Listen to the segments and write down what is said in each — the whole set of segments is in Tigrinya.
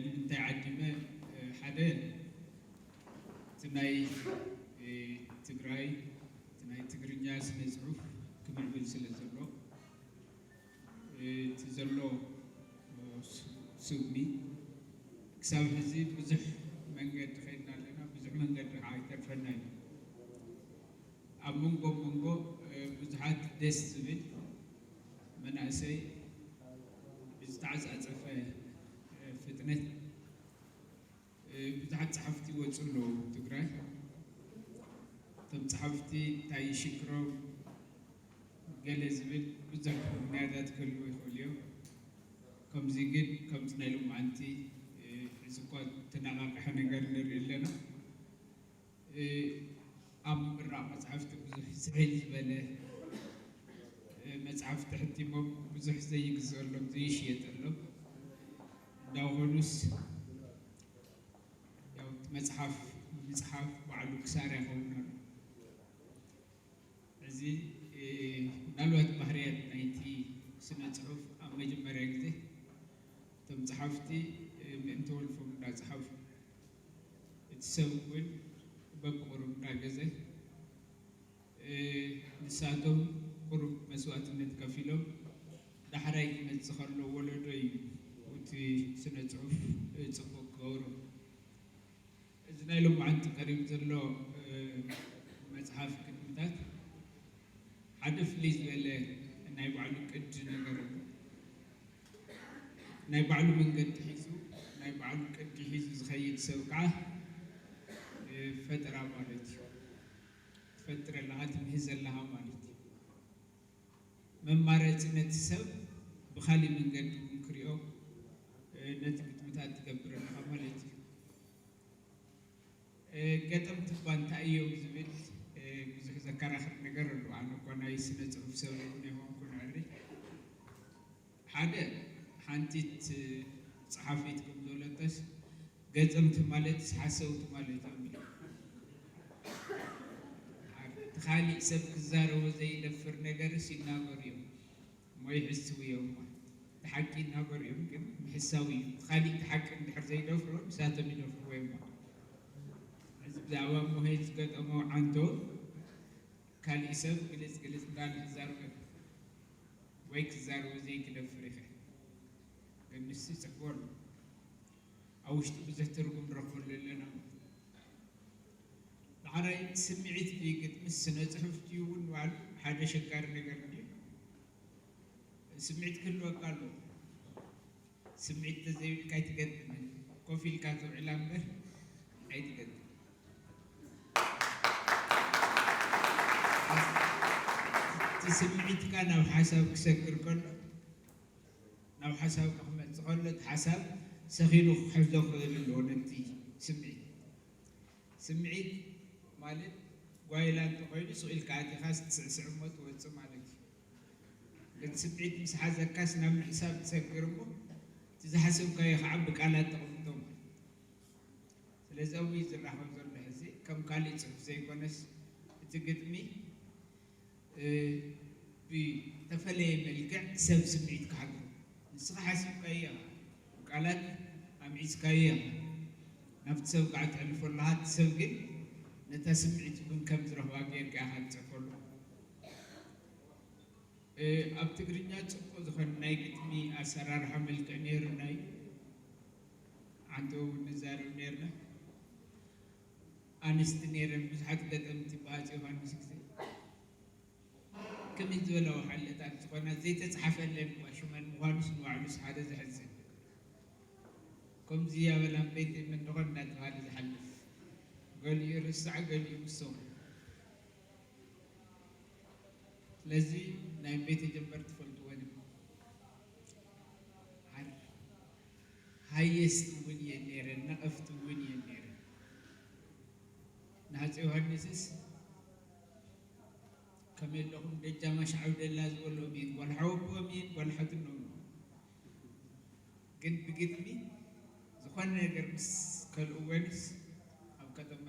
ንምንታይ ዓዲመ? ሓደ፣ እቲ ናይ ትግራይ፣ እቲ ናይ ትግርኛ ስነ ፅሑፍ ክምዕብል ስለ ዘሎ፣ እቲ ዘሎ ስጉሚ ክሳብ ሕዚ ብዙሕ መንገዲ ከይድና ኣለና። ብዙሕ መንገዲ ከዓ ይተርፈና እዩ። ኣብ መንጎ መንጎ ብዙሓት ደስ ዝብል መናእሰይ ብዝተዓፃፀፈ ፍጥነት ብዙሓት ፀሓፍቲ ይወፁ ኣለዉ ትግራይ። እቶም ፀሓፍቲ እንታይ ይሽግሮም ገለ ዝብል ብዙሕ ምክንያታት ክህልዎ ይኽእሉ እዮም። ከምዚ ግን ከምዚ ናይ ሎማዓንቲ ሕዚ እኳ ተነቃቅሐ ነገር ንርኢ ኣለና። ኣብ ምምራቕ መፅሓፍቲ ብዙሕ ዝሕል ዝበለ መፅሓፍቲ ሕቲሞም ብዙሕ ዘይግዘሎም ዘይሽየጠሎም እንዳኾኑስ፣ ያው እቲ መፅሓፍ ምፅሓፍ ባዕሉ ክሳራ ይኸውን ኣሎ። እዚ ምናልባት ባህርያት ናይቲ ስነ ፅሑፍ ኣብ መጀመርያ ግዜ እቶም ፀሓፍቲ ምእንቲ ወልፎም እንዳፀሓፉ፣ እቲ ሰብ እውን በብቑሩብ እንዳገዘ፣ ንሳቶም ቁሩብ መስዋእትነት ከፊሎም ዳሕራይ ክመፅእ ከሎ ወለዶ እዩ እቲ ስነ ፅሑፍ ፅቡቅ ክገብሮ። እዚ ናይ ሎማዓንቲ ቀሪቡ ዘሎ መፅሓፍ ግጥምታት ሓደ ፍልይ ዝበለ ናይ ባዕሉ ቅዲ ነገር ኣሎ። ናይ ባዕሉ መንገዲ ሒዙ ናይ ባዕሉ ቅዲ ሒዙ ዝኸይድ ሰብ ከዓ ፈጠራ ማለት እዩ። ትፈጥር ኣለኻ፣ ትምህዝ ኣለኻ ማለት እዩ። መማረፂ ነቲ ሰብ ብካሊእ መንገዲ እውን ክሪኦ ነቲ ግጥምታት ትገብር ኣለኻ ማለት እዩ። ገጠምቲ እኳ እንታይ እዮም ዝብል ብዙሕ ዘከራኽር ነገር ኣሎ። ኣነ እኳ ናይ ስነ ፅሑፍ ሰብ እውን ኣይኮንኩን ዕሪ። ሓደ ሓንቲት ፀሓፊት ከም ዝበለተስ ገጠምቲ ማለት ሓሰውቲ ማለት እዮም። እቲ ካሊእ ሰብ ክዛረቦ ዘይደፍር ነገርስ ይናገሩ እዮም እሞ ይሕስው እዮም። እቲ ሓቂ ይናገሩ እዮም ግን ምሕሳው እዩ። እቲ ካሊእ እቲ ሓቂ እንድሕር ዘይደፍሮ ንሳቶም ይደፍርዎ እዮም። እዚ ብዛዕባ ሞሄ ዝገጠሞ ዓንቶ ካሊእ ሰብ ግልፅ ግልፅ እንዳለ ክዛረቦ ወይ ክዛረቦ ዘይክደፍር ይኽእል። ግን ንሱ ይፅሕፎ ኣሎ። ኣብ ውሽጡ ብዙሕ ትርጉም ንረኽበሉ ኣለና። ዳሕራይ ስምዒት ድዩ ግጥምስ ስነ ፅሑፍ ድዩ እውን ባዕሉ ሓደ ኣሸጋሪ ነገር እንድዩ። ስምዒት ክህልወካ ኣለዎ። ስምዒት ተዘይብልካ ኣይትገጥምን። ኮፍ ኢልካ ትውዕላ እምበር ኣይትገጥም። እቲ ስምዒትካ ናብ ሓሳብ ክሰግር ከሎ ናብ ሓሳብ ክመፅእ ከሎ እቲ ሓሳብ ሰኺኑ ክሕዞ ክኽእል ኣለዎ ነቲ ስምዒት። ስምዒት ማለት ጓይላ እንተኾይኑ ስቕ ኢልካ ኣቲኻስ ትስዕስዕ እሞ ትወፅእ ማለት እዩ። ግን ስምዒት ምስ ሓዘካስ ናብ ምሕሳብ ትሰግር እሞ እቲ ዝሓሰብካዮ ከዓ ብቃላት ተቕምጦ ማለት እዩ። ስለዚ ኣብኡ እዩ ዝራኸብ ዘሎ ሕዚ ከም ካሊእ ፅሑፍ ዘይኮነስ እቲ ግጥሚ ብተፈለየ መልክዕ ሰብ ስምዒት ክሓድሮ ንስኻ ሓሲብካዮ ኢኻ፣ ቃላት ኣምዒዝካዮ ኢኻ ናብቲ ሰብ ከዓ ተሕልፎ ኣለኻ። እቲ ሰብ ግን ነታ ስምዒት እውን ከም ዝረኽባ ጌርካ ኢኻ ትፅሕፈሉ። ኣብ ትግርኛ ፅቡቕ ዝኾነ ናይ ግጥሚ ኣሰራርሓ መልክዕ ነይሩና እዩ። ዓንተው እውን ንዛረብ ነይርና። ኣንስቲ ነይረን ብዙሓት ገጠምቲ ብኣፄ ዮሃንስ ግዜ ከመይ ዝበላ ወሓለታት ዝኾና ዘይተፅሓፈለን እኳ ሽመን ምዃኑስ ንባዕሉስ ሓደ ዘሕዝን። ከምዚ እያ በላ እምበይተይ መንደኾ እናተባህለ ዝሓልፍ፣ ገሊኡ ይርሳዕ ገሊኡ ይውሰኹ። ስለዚ ናይ እምበይተይ ጀንበር ትፈልጥወን ኢኹም። ሃየስት እውን እየን ነይረን፣ ነቐፍቲ እውን እየን ነይረን። ንሃፀይ ዮሃንስስ ከመይ ኣለኹም ደጃማሽ ዓብደላ ዝበልኦም እየን፣ ጓል ሓወቦኦም እየን፣ ጓል ሓትኖም። ግን ብግጥሚ ዝኾነ ነገር ምስ ከልእወንስ ኣብ ከተማ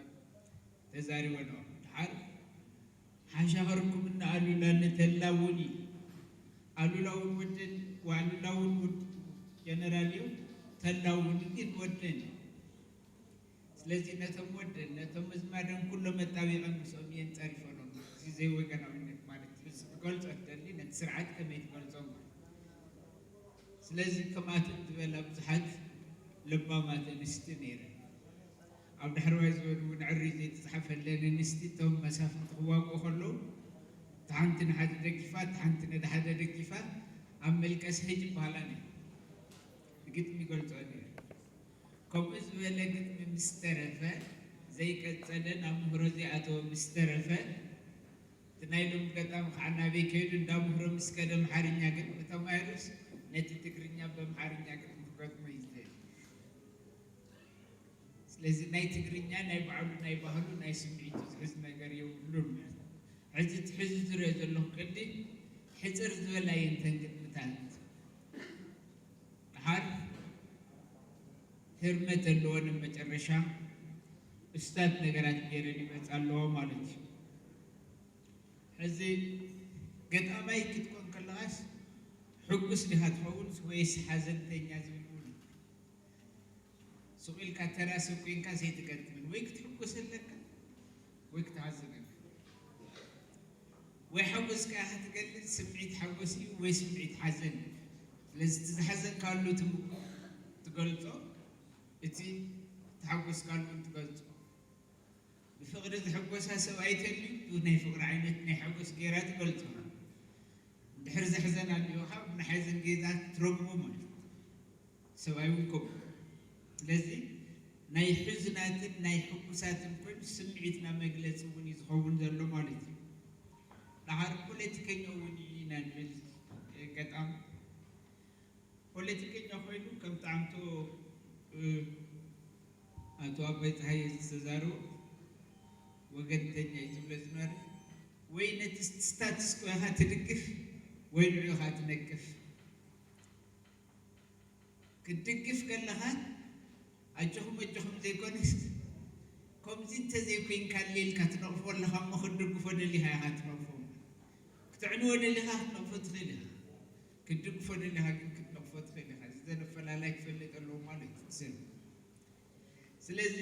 ተዛሪበንኦ ድሓር ሓሻኸርኩም እና ኣሉላ ንተላ እውን እዩ። ኣሉላ እውን ወድን ኣሉላ እውን ወድ ጀነራል እዩ። እቲ ተላውን ግን ወደን እዩ። ስለዚ ነቶም ወደን ነቶም ምዝማደን ኩሎም መጣቢቐን ምስኦም እየን ጸሪፈሎም። እዚ ዘይወገናዊነት ማለት እዩ። እዚ ክገልጾ ትደሊ ነቲ ስርዓት ከመይ ትገልጾ ማለት። ስለዚ ከምኣተን ዝበላ ብዙሓት ለባማት ኣንስቲ ነይረን። ኣብ ዳሕረዋይ ዘበን እውን ዕሪ ዘይተጻሕፈለን ኣንስቲ እቶም መሳፍንቲ ክዋግኡ ከለዉ እታ ሓንቲ ንሓደ ደጊፋ እታ ሓንቲ ነቲ ሓደ ደጊፋ ኣብ መልቀስ ሄጅ ይበሃላ ነይረን። ብግጥሚ ይገልጾ ነይሩ። ከምኡ ዝበለ ግጥሚ ምስ ተረፈ ዘይቀጸለ ናብ ምህሮ ዘይኣተወ ምስ ተረፈ እቲ ናይ ሎም ገጣሚ ከዓ ናበይ ከይዱ እንዳ ምህሮ ምስ ከደ ኣምሓርኛ ግጥሚ ተማሂሩስ ነቲ ትግርኛ በምሓርኛ ግጥሚ ክገጥሞ እዩ ዝደሊ። ስለዚ ናይ ትግርኛ ናይ ባዕሉ ናይ ባህሉ ናይ ስምዒቱ ዝሕዝ ነገር የብሉን ማለት እዩ። ሕዚ እቲ ሕዚ ዝሪኦ ዘለኹ ቅዲ ሕፅር ዝበላ እየን እተን ግጥምታት። ደሓር ህርመት ኣለወን ኣብ መጨረሻ እስታት ነገራት ገይረን ይመፃ ኣለዋ ማለት እዩ። ሕዚ ገጣማይ ክትኮን ከለኻስ ሕጉስ ዲኻ ትኸውን ወይስ ሓዘንተኛ ዝብል እውን ስቕ ኢልካ ተራ ሰብ ኮይንካ ዘይትገጥምን ወይ ክትሕጎስ ኣለካ ወይ ክትሓዝን ኣለካ። ወይ ሓጎስካ ኢኻ ትገልጽ፣ ስምዒት ሓጎስ እዩ ወይ ስምዒት ሓዘን እዩ። ስለዚ እቲ ዝሓዘንካሉ ትም- ትገልጾ፣ እቲ ተሓጎስካሉ እውን ትገልጾ። ብፍቕሪ ዝሕጎሳ ሰብኣይ ተልዩ ናይ ፍቕሪ ዓይነት ናይ ሓጎስ ገይራ ትገልጾ። እንድሕር ዘሕዘን ኣልዩኻ ብናይ ሓዘን ጌዛ ትረግሞ ማለት እዩ። ሰብኣይ እውን ከምኡ። ስለዚ ናይ ሕዙናትን ናይ ሕጉሳትን ኮይኑ ስምዒትና መግለፂ እውን እዩ ዝኸውን ዘሎ ማለት እዩ። ደሓር ፖለቲከኛ እውን እዩ ኢና ንብል ገጣም ፖለቲከኛ ኮይኑ ከም ጣዕምቶ ኣቶ ኣባይ ፀሃየ ዝተዛረቡ ወገንተኛ እዩ ዝብሎ ዝነበረ ወይ ነቲ ስታትስ ኮ ኢኻ ትድግፍ ወይ ንዑ ኢኻ ትነቅፍ። ክትድግፍ ከለኻ ኣጆኹም ኣጆኹም ዘይኮነስ ከምዚ እንተዘይኮይንካ ኢልካ ትነቕፎ ኣለኻ እሞ ክትድግፎ ደሊኻ ኢኻ ትነቕፎ። ክተዕንዎ ደሊኻ ክትነቕፎ ትኽእል ኢኻ። ክትድግፎ ደሊኻ ግን ክትነቕፎ ትኽእል ኢኻ። እዚ ዘነፈላላይ ክፈልጥ ኣለዎ ማለት እዩ። ስለዚ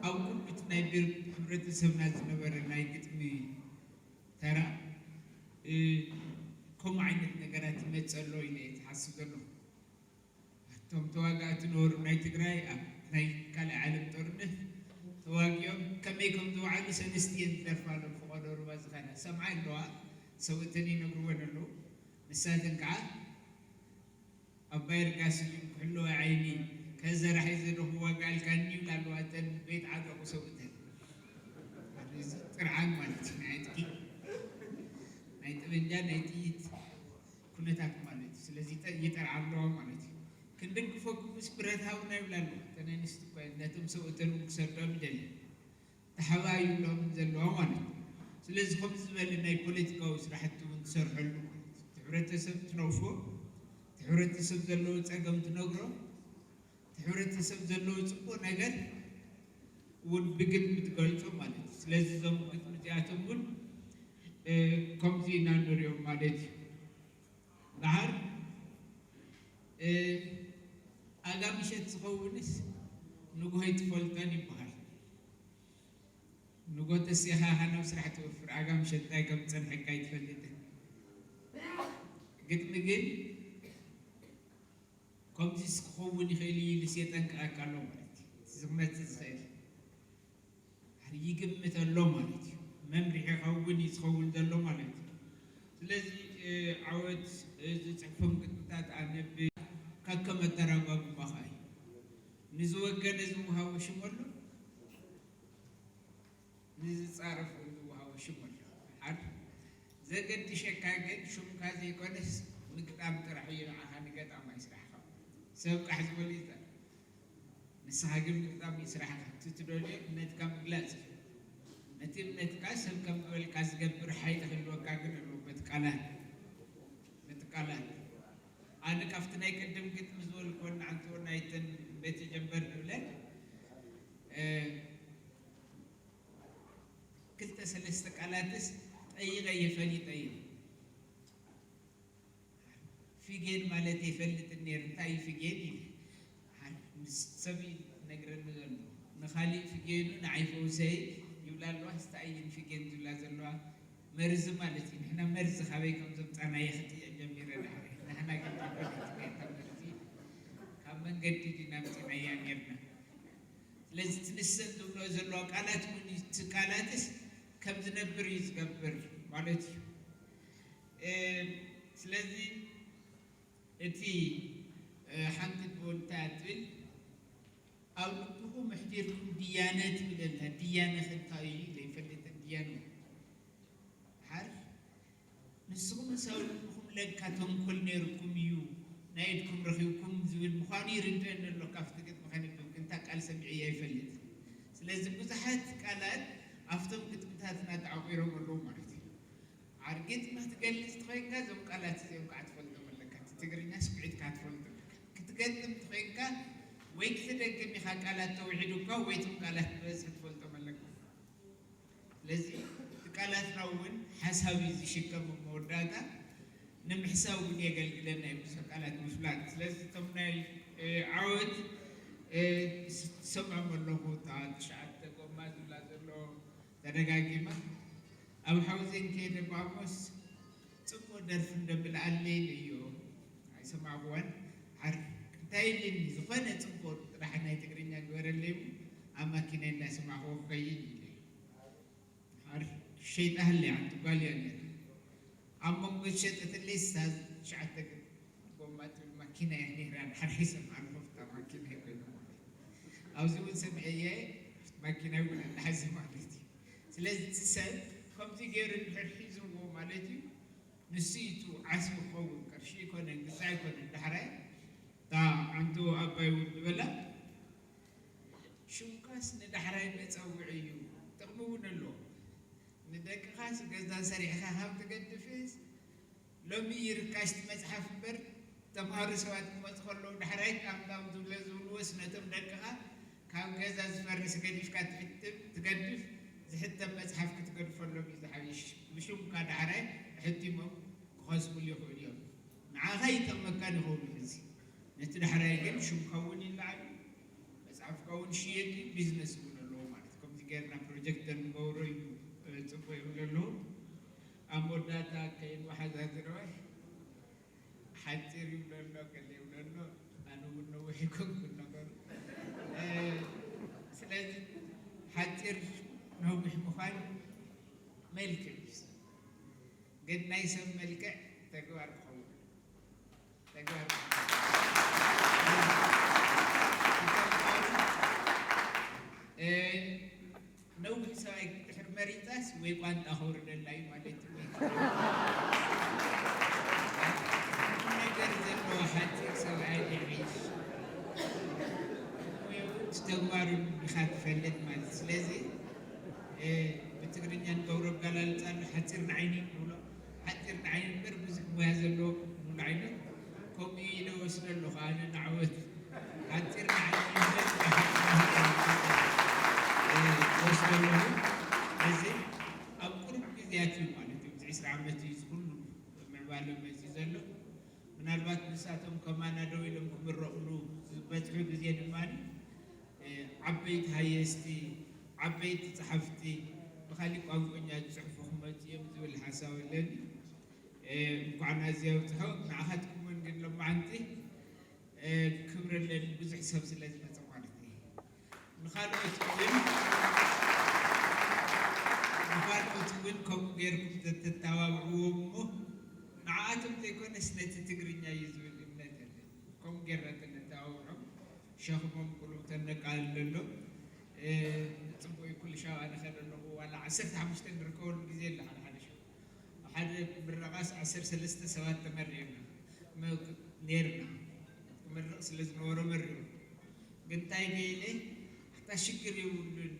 ኣብ ኩሉ እቲ ናይ ብር- ሕብረተሰብና ዝነበረ ናይ ግጥሚ ተራ ከምኡ ዓይነት ነገራት ይመፀ ኣሎ ኢለ እየ ዝሓስብ ዘለኹ። እቶም ተዋጋእቲ ነበሩ ናይ ትግራይ ኣብ ናይ ካልኣይ ዓለም ጦርነት ተዋጊኦም ከመይ ከም ዝወዓሉ ሰለስቲኤን ዝደርፋ ሎም ፍቐዶ ሩባ ዝኸዳ ሰምዓ ኣለዋ። ሰብእተን ይነግርወን ኣለዉ። ንሳተን ከዓ ኣባይ ርጋ ስዩም ክሕልወ ዓይኒ ከዘራ ሒዘ ዶ ክዋጋኣልካ እኒ ይብላ ኣለዋ እተን ቤት ዓደቑ ሰብእተን። እዚ ጥርዓን ማለት እዩ ናይ ዕጥቂ ናይ ጠበንጃ ናይ ጥይት ኩነታት ማለት እዩ። ስለዚ ይጠርዓ ኣለዋ ማለት እዩ። ክንድግፈኩም ምስ ብረታዊ ናይ ብላ ኣለዋ እተን ኣንስቲ እኳ ነቶም ሰብእተን ክሰርዶም ይደሊ ተሓባዩ ሎም ዘለዋ ማለት እዩ። ስለዚ ከምዚ ዝበለ ናይ ፖለቲካዊ ስራሕቲ እውን ትሰርሐሉ ማለት እዩ። እቲ ሕብረተሰብ ትነውፎ እቲ ሕብረተሰብ ዘለዎ ፀገም ትነግሮ እቲ ሕብረተሰብ ዘለዎ ፅቡቅ ነገር እውን ብግጥሚ ትገልፆ ማለት እዩ። ስለዚ እዞም ግጥሚ እዚኣቶም እውን ከምዚ ኢና ንሪኦም ማለት እዩ። ደሓር ኣጋ ምሸት ዝኸውንስ ንጉሆ ኣይትፈልጦን ይበሃል። ንጎ ተሲኻ ኢኻ ናብ ስራሕ ትወፍር ኣጋ ምሸት እንታይ ከም ዝፀንሐካ ኣይትፈልጥን። ግጥሚ ግን ከምዚስ ክኸውን ይኽእል እዩ ኢሉስ የጠንቅቐካ ኣሎ ማለት እዩ። እቲ ዝመፅእ ዝኽእል ይግምት ኣሎ ማለት እዩ። መምርሒ ከውን እዩ ዝኸውን ዘሎ ማለት እዩ። ስለዚ ዓወት ዝፅሕፎም ግጥምታት ኣነብ ከከም ኣተራጓጉማኻ እዩ። ንዝወገነ ዝወሃቦ ሽም ኣሎ ንዝፃረፍ እውን ዝወሃቦ ሽም ኣሎ። ሓድ ዘገድሸካ ግን ሽምካ ዘይኮነስ ምግጣም ጥራሕ እዩ ንዓኻ ንገጣማይ ስራሕካ። ሰብ ቃሕ ዝበሉ ይዛረብ። ንስኻ ግን ምግጣም እዩ ስራሕካ። እቲ ትደልዮ እምነትካ ምግላፅ እዩ። ነቲ እምነትካ ሰብ ከም ዝበልካ ዝገብር ሓይሊ ክህልወካ ግን ኣለዎ በቲ ቃላት በቲ ቃላት። ኣነ ካብቲ ናይ ቅድም ግጥሚ ዝበልክወን ንዓንትወን ናይተን ቤተ ጀንበር ንብለን ክልተ ሰለስተ ቃላትስ ጠይቐ እየ ፈሊጠ እየ። ፊጌን ማለት ይፈልጥ ነይሩ እንታይ እዩ ፊጌን ኢለ ሰብ እዩ ነግረኒ ዘሎ። ንኻሊእ ፍጌኑ ንዓይ ፈውሰይ ይብላ ኣለዋ። ስታ እየን ፍጌን ዝብላ ዘለዋ መርዚ ማለት እዩ። ንሕና መርዚ ካበይ ከም ዘምጻና እየ ክጥየቅ ጀሚረ። ድሕሪ ንሕና ግን ካብ መርዚ ካብ መንገዲ ዲና ኣምጺናያ ኔርና። ስለዚ እቲ ንሰን ዝብሎ ዘለዋ ቃላት እውን እቲ ቃላትስ ከም ዝነብር እዩ ዝገብር ማለት እዩ። ስለዚ እቲ ሓንቲ እንታይ ትብል፣ ኣብ ልብኹም ኣሕዲርኩም ድያነ ትብል ኣላ። ድያነ ከ እንታይ እዩ ዘይፈልጥን ድያነ ሓር ንስኹም ምስ ኣብ ልብኹም ለካ ተንኮል ነይርኩም እዩ ናይ ኢድኩም ረኺብኩም ዝብል ምዃኑ ይርድአኒ ኣሎ። ካብቲ ግጥሚ ከንብብ ግን እታ ቃል ሰሚዐያ ይፈልጥ። ስለዚ ብዙሓት ቃላት ኣብቶም ግጥምታትና ተዓቂሮም ኣለዉ ማለት እዩ። ዓርጊት ክትገልጽ ተኾይንካ እዞም ቃላት እዚኦም ከዓ ትፈልጦም ኣለካ። እቲ ትግርኛ ስምዒትካ ትፈልጦ ኣለካ። ክትገጥም ተኾይንካ ወይ ክትደግም ኢኻ ቃላት ተውዒዱካ ወይ እቶም ቃላት ብበዝሒ ትፈልጦም ኣለካ። ስለዚ እቲ ቃላትና እውን ሓሳብ እዩ ዝሽከም ኣብ መወዳእታ ንምሕሳብ እውን የገልግለና እዩ ብዙሕ ቃላት ምፍላጥ። ስለዚ እቶም ናይ ዓወት ዝሰምዖም ኣለኹ እታ ትሽዓተ ጎማ ዝብላ ዘሎ ተደጋጊማ ኣብ ሓውዜን ከይደ ባሞስ ጽቡቕ ደርፊ እንደብል ኣለይ ኢለዮ ኣይሰማዕኩዋን። ዓር እንታይ ኢልኒ ዝኾነ ጽቡቕ ጥራሕ ናይ ትግርኛ ግበረለይ እሞ ኣብ ማኪናይ እንዳሰማዕኩዎ ክኸይድ ኢለዮ። ዓር ሸይጣ ህለይ ሓንቲ ጓል እያ ነይራ። ኣብ መንጎ ዝሸጠትለይ እሳ ትሽዓተ ጎማ ትብል ማኪና እያ ነይራ። ድሓር ኣይሰማዕኩ ኣብታ ማኪና ኮይኑ ማለት ኣብዚ እውን ሰሚዐየ ማኪና እውን ኣላሓዚ ማለት እዩ። ስለዚ እቲ ሰብ ከምዚ ገይሩ እንድሕር ሒዝዎ ማለት እዩ ንሱ እዩ እቲ ዓስቢ ክኸውን ቅርሺ ኣይኮነን ግዛ ኣይኮነን። ዳሕራይ እታ ዓንቶ ኣባይ እውን ዝበላ ሽምካስ ንዳሕራይ መፀውዒ እዩ ጥቕሚ እውን ኣለዎ። ንደቅኻስ ገዛ ሰሪሕኻ ካብ ትገድፍስ ሎሚ እዩ ርካሽ እቲ መፅሓፍ እምበር ተምሃሩ ሰባት ክመፁ ከለዉ ዳሕራይ ጣምጣም ዝብለ ዝብልዎስ ነቶም ደቅኻ ካብ ገዛ ዝፈርስ ገዲፍካ ትሕትም ትገድፍ ዝሕተም መፅሓፍ ክትገድፈሎም እዩ ዝሓይሽ። ብሽምካ ዳሕራይ ሕቲሞም ክኸስቡሉ ይኽእሉ እዮም። ንዓኻ ይጠቕመካን ይኸውን ሕዚ ነቲ ዳሕራይ ግን ሽምካ እውን ይለዓል እዩ። መፅሓፍካ እውን ሽየጥ እዩ ቢዝነስ እውን ኣለዎ ማለት ከምዚ ጌርና ፕሮጀክት ንገብሮ እዩ። ፅቡቅ ይብሉ ኣለዉ ኣብ መወዳእታ ከይንወሓዛዝረወ ሓፂር ይብሎ ኣሎ ገለ ይብሎ ኣሎ። ኣነ እውን ነዊሕ ይኮንኩን ነገሩ። ስለዚ ሓፂር ነዊሕ ምዃን መልክዕ እዩ። ግን ናይ ሰብ መልክዕ ተግባር ክኸውን ተግባር ክኸውን። ነዊሕ ሰብኣይ ድሕር መሪፃስ ወይ ቋንጣ ከውርደላ እዩ ማለት እዩ። ነገር ዘለዎ ሓፂር ሰብኣይ ይዕይሽ። ተግባሩን ኢኻ ትፈልጥ ማለት ስለዚ ብትግርኛ ንገብሮ ኣገላልፃ ኣሎ ሓፂር ንዓይኒ ንብሎ ሓፂር ንዓይኒ እምበር ብዙሕ ሙያ ዘለዎ ንብሎ ዓይነት ከምኡ ኢለ ወስደ ኣለኹ ኣነ ንዓወት ሓፂር ንዓይኒ እምበር ወስደ ኣለኹ። እዚ ኣብ ቁሩብ ግዜያት እዩ ማለት እዩ እዚ ዕስራ ዓመት እዩ ዝኩሉ ምዕባለ መፂኡ ዘሎ። ምናልባት ንሳቶም ከማና ደው ኢሎም ክምረቕሉ ዝበፅሑ ግዜ ድማ ዓበይቲ ሃየስቲ ዓበይቲ ፀሓፍቲ ብካሊእ ቋንቆኛ ዝፅሕፉ ክመፁ እዮም ዝብል ሓሳብ ኣለኒ። እንኳዕ ናዚ ኣብፅሖ ንዓኻትኩም እውን ግን ሎማዓንቲ ክብሪ ኣለኒ ብዙሕ ሰብ ስለ ዝመፀ ማለት እዩ። ንኻልኦት እውን ንኻልኦት እውን ከምኡ ገይርኩም ተተተባብዕዎም እሞ ንዓኣቶም ዘይኮነስ ነቲ ትግርኛ እዩ ዝብል እምነት ኣለኒ። ከምኡ ጌርና ተነተባብዖም ሸኽሞም ቁሩብ ተነቃልለሎም። ጽቡቕ እዩ ኩሉ ሻባ ንኸድ ኣለኹ ዋላ ዓሰርተ ሓሙሽተ ንርከበሉ ግዜ ኣለ ሓደ ሓደ ሻባ ሓደ ምረቓስ ዓሰርተ ሰለስተ ሰባት ተመሪቕና ኔርና። ክምርቕ ስለ ዝነበሮ መሪቑ ግን እንታይ ገይለ ኣታ ሽግር የብሉን።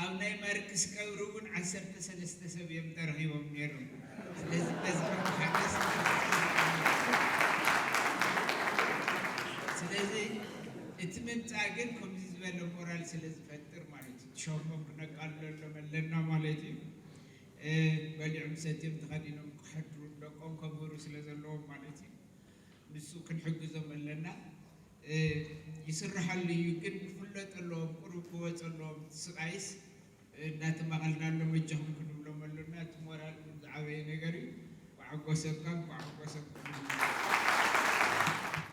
ኣብ ናይ ማርክስ ቀብሪ እውን ዓሰርተ ሰለስተ ሰብ እዮም ተረኺቦም ነይሮም። ስለዚ በዚ ሓገዝ ስለዚ እቲ ምምፃእ ግን ከምዚ ዝበለ ሞራል ስለ ዝፈጥር ማለት እዩ። ሸሞም ክነቃልለሎም ኣለና ማለት እዩ። በሊዖም ሰትዮም ተኸዲኖም ክሓድሩ ደቆም ከምህሩ ስለ ዘለዎም ማለት እዩ። ንሱ ክንሕግዞም ኣለና። ይስርሐሉ እዩ፣ ግን ክፍለጥ ኣለዎም። ቁሩብ ክወፅ ኣለዎም። እቲ ስቓይስ እንዳተማቐልናሎም ኣጆኹም ክንብሎም ኣለና። እቲ ሞራል እውን ዝዓበየ ነገር እዩ። ኳዕጎሰካ፣ ኳዕጎሰኩም።